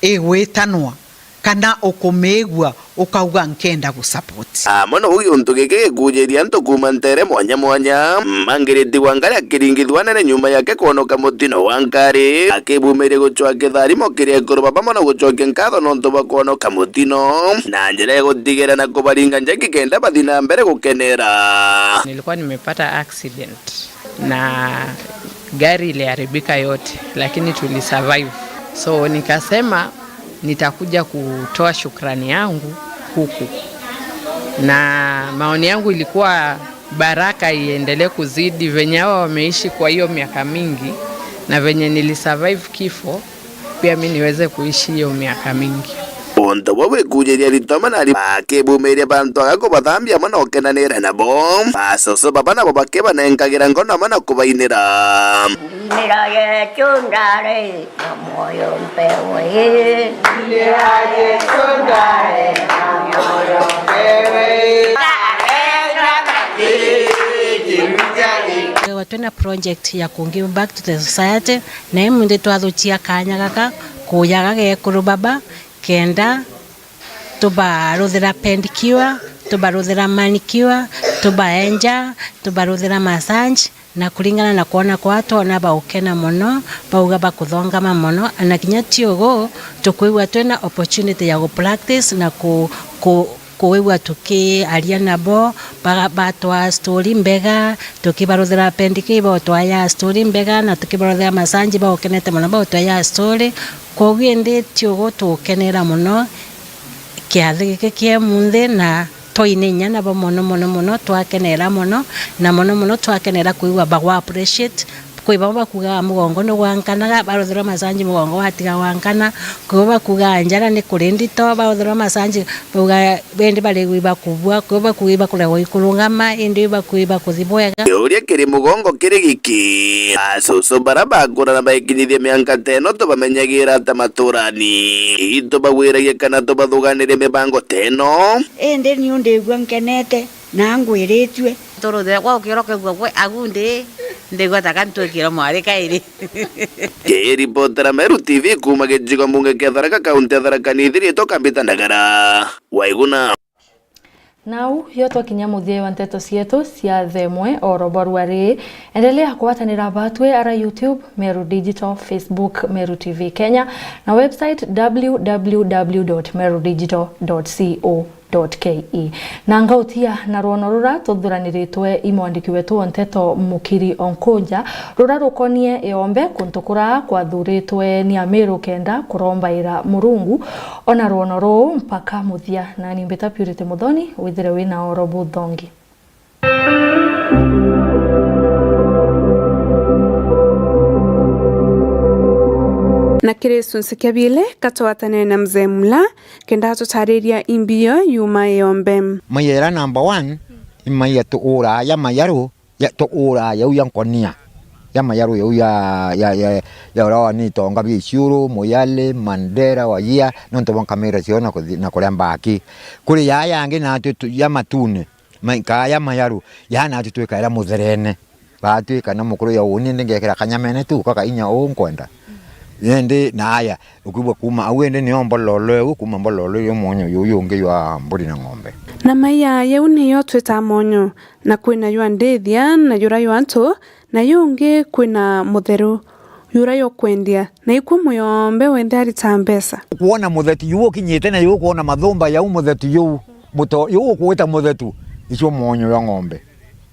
igwitanwa, kana ukumigua ukauga, "Nkenda gusupport." Amwe na ugi untu giki gikujiria antu kuuma ntere mwanya mwanya, mangiriti gwa ngari akiringithua nene nyuma yake kwonoka mutino wa ngari, akibumiria gucwa kitharimo kiria ekuru baba mono gucokia nkatho nontu bwa kwonoka mutino, na njira ya gutigira na kubaringa njeki kenda bathi na mbere gukenera. Nilikuwa nimepata accident na gari iliharibika yote, lakini tulisurvive. So nikasema nitakuja kutoa shukrani yangu huku, na maoni yangu ilikuwa baraka iendelee kuzidi venye hawa wameishi kwa hiyo miaka mingi, na venye nilisurvive kifo, pia mi niweze kuishi hiyo miaka mingi. Untu bwa gwikujiria aritwa amwe na ari-, bakibumiria bantu aga kubathambia amwe na ukenanira nabo. Basoso baba nabo bakibanenkagira ngono amwe na kubainira. Inira Yesu ndare na moyo mpewe. Inira Yesu ndare na moyo mpewe. Twina project ya ku give back to the society, na imundi twathukia kanya gaka kuja gagekuru baba, kenda tubaruthira pedicure, tubaruthira manicure, tubaenja, tubaruthira massage, na kuringana na kwona kwao twona baukena mono, bauga bakuthongama mono, na kinya ti ugu, tukwigua twina opportunity ya gu practice na ku, ku, kwigua tukiaria nabo, ba-, batwaa story mbega, tukibaruthira pedicure, bautwaa ya story mbega, na tukibaruthira massage, baukenete mono, bautwaa ya story. Kwogu indi ti ugu tugukenera mono kiathi giki kia imunthi, na twaina inya nabo mono, mono, mono, twakenera mono, na mono, mono, twakenera kwigua bagwa appreciate. Kwi bamwe bakugaga mugongo ni gwankanaga, baruthirwa massage mugongo watiga gwankana. Kwi bamwe bakugaga njara ni kuri ndito, baruthirwa massage bauga bendi barigwa ibakubua, kwi bamwe bakuga ibakuregwa ikurungama, indi ibakuga ibakuthi bwega. Kiuria kiri mugongo kiri giki, asusu bara bakurana baikinyithia mianka ta ino tubamenyagira ata maturani? Itu bagwiragia kana tubathuganirie mibango ta ino? Indi niu ndigua nkenete. Na ngwiritue. Turuthire kwa ukiro kegua gwe agu ndi, ndigua ta ka ntwikire mwari kairi. Kiripotera Meru T V kuuma gicigo mbunge kia Tharaka, kaunti ya Tharaka Nithi, riitwa Kambita Ndagara. Waiguna. Nau yo twakinya muthia wa nteto cietu cia thaa imwe oro bwarua ri. Endelea kugwatanira batwi ara YouTube, Meru Digital, Facebook, Meru T V Kenya, na website w w w dot meru digital dot co dot ke. Na ngautia na rwono rura tuthuraniritwe i mwandiki wetu wa nteto Mukiri Onkunja, rura rukonie iombe kuntu kura kwathuritwe ni Amiru kenda kurombaira Murungu. Ona rwono ruu mpaka muthia, nani mbita Purity Muthoni, withire wina oro buthongi. Na kiri gicunci kia biili, ka twatanire na Mzee Mula, kenda atutariria imbi iyo yuma iombe. Maiya ira number one, i maiya tuuraa ya mayaru, ya tuuraa yau ya nkonia. Ya mayaru yau ya, ya, ya, ya uria wa ni itonga bia Isiuru, Moyale, Mandera, Wajir, nontu bwa nkamira ciao na kuthi-, na kuria mbaki. Kuri ya yangi na atu tu-, ya matune. Mai-, kaa ya mayaru, yaani ati twikaira mutherene. Baatwika na mukuru ya uuni, indi ngekira kanyamene tu, kaka inya uu nkwenda. Indi, na aya, ukwigua kuuma au, indi nio mbololo eu, kuuma mbololo yu mwonyo yu, yu ungi jwa mburi na ng'ombe. Na maiya yeu niyo twitaa mwonyo, na kwina jwa ndithia, na jura jwa antu, na yu ungi kwina mutheru. Yura yokwendia, na ikw'o muyombe wenthe arita mbeca. Kwona muthetu juu ukinyite, na juu kwona mathumba jau muthetu juu, muto-, juu ukwita muthetu, icio mwonyo jwa ng'ombe.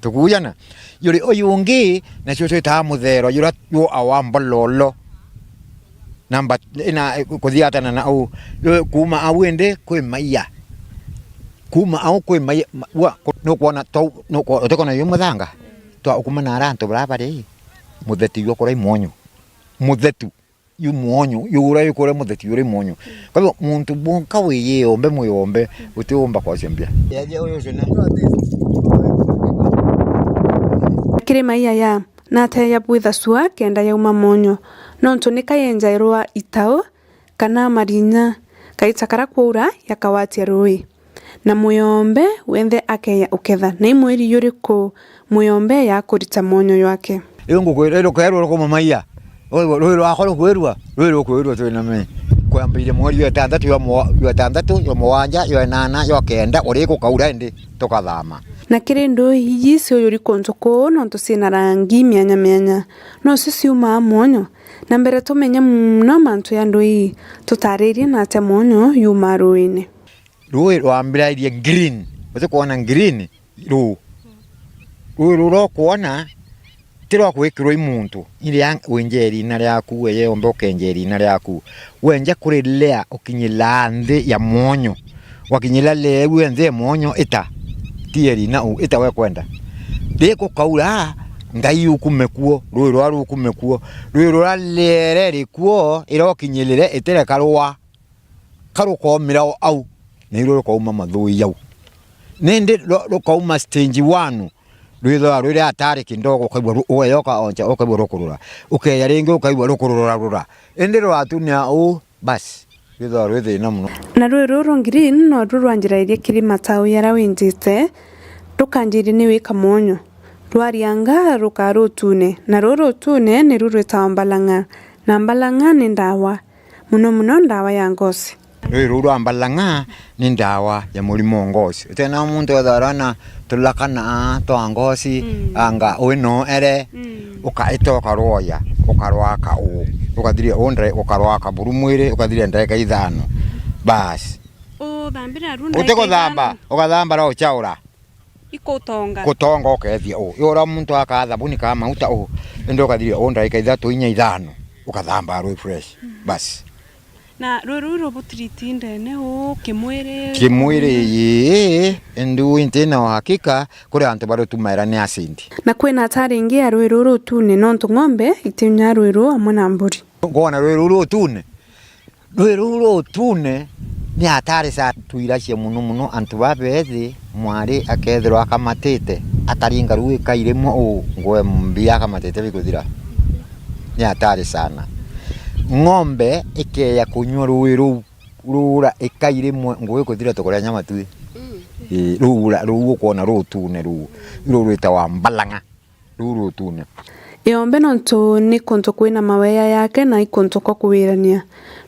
Tukujana? Juri uyu ungi, nacio twitaa muthero, jura juu awa mbololo. Namba, ina, kuthiatana na u, juu kuuma au indi kwi maiya. Kuuma au kwi maiya, ma-, wa, ku-, nukwona tau, nukwo-, utikona yu muthanga? Twa ukuma na ara antu bara bari, muthetu juu kurai mwonyo. Muthetu, yu mwonyo, yu uria yu kuria muthetu uri mwonyo. Kwa hivyo, muntu bwonka wiyombe muyombe, utiumba kwacia mbia. Kiri maiya ya, na ateya bwitha cua kenda yauma mwonyo, nontu ni kayenjairwa itau, kana marinya, kaita kara kwaura, yakawatia rui. Na muyombe wenthe akeya uketha, na i mweri juriku muyombe yakurita mwonyo jwake. Riu ngukwira, rukeerwa rukuma maiya, rui rwakwa rukwirua, rui rukwirua twiname. Kwambiria mweri jwa itantatu, jwa mwa-, jwa itantatu, jwa mugwanja, jwa inana, jwa kenda, uri gukaura indi tukathama. Na kiri ndui iji ciuyuri kuntu kuu, nontu ciina rangi mianya mianya, nocio ciumaa mwonyo. Na mbere tumenye muno mantu ja ndui, tutaririe na atia mwonyo yumaa ruine. Rui rwambirairie green, utikwona green, ruu. Rui ruria ukwona, ti rwa gwikirwa i muntu, iria winje irina riaku, we yombe ukenje irina riaku. Wenja kuri lea ukinyira nthi ya mwonyo. Wakinyira lea iu nthi ya mwonyo, ita. Ti irina u, ita we kwenda. Ri gukaura, Ngai ukume kuo, rui rwa rukume kuo. Rui ruria liere rikuo, ira ukinyirire, itireka rwa. Ka rukoomira o au, na iruo rukauma mathui jau. Nindi ru-, rukauma stage one, rwithagirwa rwiri atari kidogo, ukaigua ru-, ugeyoka oncha, ukaigua rukurura. Ukeeja ringi, ukaigua rukurura rura. Indi rwatunia uu, basi, rwithagirwa rwi thina mono. Na rui ruru rwa green noru rwanjirairie kirima ta uyu aria winjite, rukanjirie ni wika mwonyo. Rwarianga rukaa rutune, na ruru rutune niru rwitawa mbalang'a, na mbalang'a ni ndawa, mono mono ndawa ya ngosi. Rui ruu rwa mbalang'a ni ndawa ya murimo wa ngosi. Utena muntu ethagirwa na tulakana twa ngosi, Mm. anga wino ere, Mm. ukaita ukarwoya, ukarwaka uu. Ukathiria uu ndai-, ukarwaka buru mwiri, ukathiria ndaika ithano. Basi. Uthambira aru ndaika ithano? Utikuthamba, ukathamba ra uchaura. Ikutonga. Kutonga ukethia uu. Iura muntu akaa thabuni ka mauta uu. Indi ukathiria uu ndaika ithatu, inya, ithano. Ukathamba rui fresh. Mm. Basi. Na rui ruu rubutiriti ndene uu kimwiri? Kimwiri, ii, indi uu inti na uhakika, kuri antu barutumaira ni acid. Na kwina atari ingi ya rui ruru rutune, nontu ng'ombe itinywa rui ruu amwe na mburi. Kwona rui ruru rutune? Rui ruru rutune ni atari sana, twiracia mono mono antu babethi, mwari akethirwa akamatite, ataringa ruu ikairimo uu, ngwe mbia akamatite bikuthira. Ni atari sana. Ng'ombe ikeeja kunywa rui ruu, rura ikairimwe, ngugi kuthira tukuria nyama tui. Mm. Ii, ruu ra-, ruu ukwona rutune ruu, ruu rwitawa mbalang'a, ruu rutune. Iombe nontu ni kuntu kwina maweya yake na i kuntu kwa kuwirania.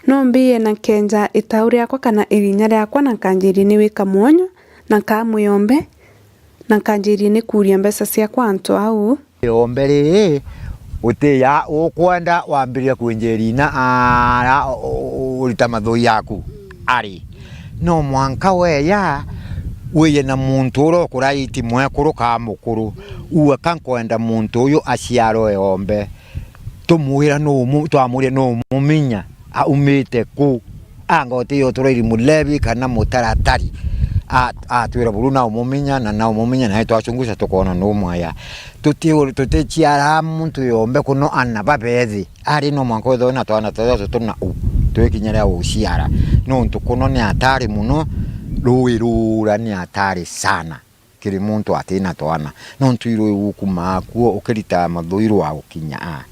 No mbiye na nkenja itau riakwa kana irinya riakwa na nkanjiria ni wika mwonyo, na nkaa mwiombe, na nkanjiria ni kuuria mbeca ciakwa antu au. Iombe riri, utiya ukwenda wambiririe kwinjia irina ara u-, u-, urita mathui yaku ari. No mwanka weya wije na muntu uria ukuraiti mwekuru ka mukuru. Uu aka nkwenda muntu uyu aciarwe iombe. Tumwira nu mu-, twamwire nu muminya, aumite ku? Anga utiyo turairi mulevi kana mutaratari? A-, atwira buru na umuminya, na na umuminya, na twachunguza tukoona nu mwaya. Tuti-, tuticiaraa muntu yombe kuno ana babethi. Ari no mwanka withirwe na twana turia tutu na u, twikinya ria uciara. Nontu kuno ni atari mono, rui rura ni atari sana kiri muntu atina twana. Nontu irui ukumaa kuo ukirita mathui rwa gukinya a.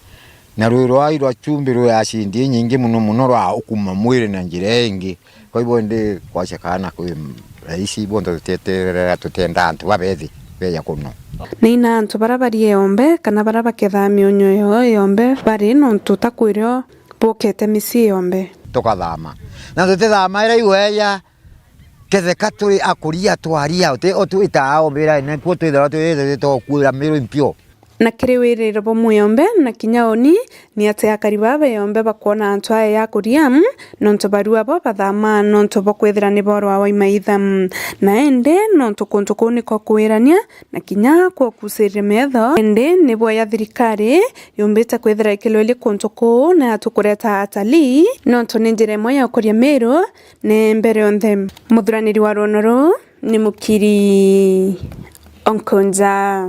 Na rui rwai rwa chumbi rwi acindi inyingi mono mono rwa ukuma mwiri na njira ingi. Kwa hivyo ndi kwacia kana kwi rahisi, bonthe tutieterera, tutienda antu babethi beja kuno. Ni ina antu bara bari eombe, kana bara bakethaa mionyo yao eombe bari, nontu ta kwirio bukete micii yombe. Tukathama. Na tutithamaira iweya, ketheka turi akuria twaria, uti, utwita aombira, nikuo twithirwa twi, twi, twi, twakuira miru mpio. Na kiri wirire bwa mwiombe na kinya uni, ni ati akari baa beombe bakwona antu aya ya kuria, mm, nontu barua bo bathamaa nontu bwa kwithira ni borwa wa imaitha, mm. Na indi nontu kuntu kuu niko kwirania na kinya kwokucirire metho, indi ni bweya thirikari yumbite kwithira ikilweria kuntu kuu na atu kureta atalii, nontu ni njira imwe ya ukuria Miru ni mbere yonthe. Muthuraniri wa rwono ruu ni Mukiri Onkonja.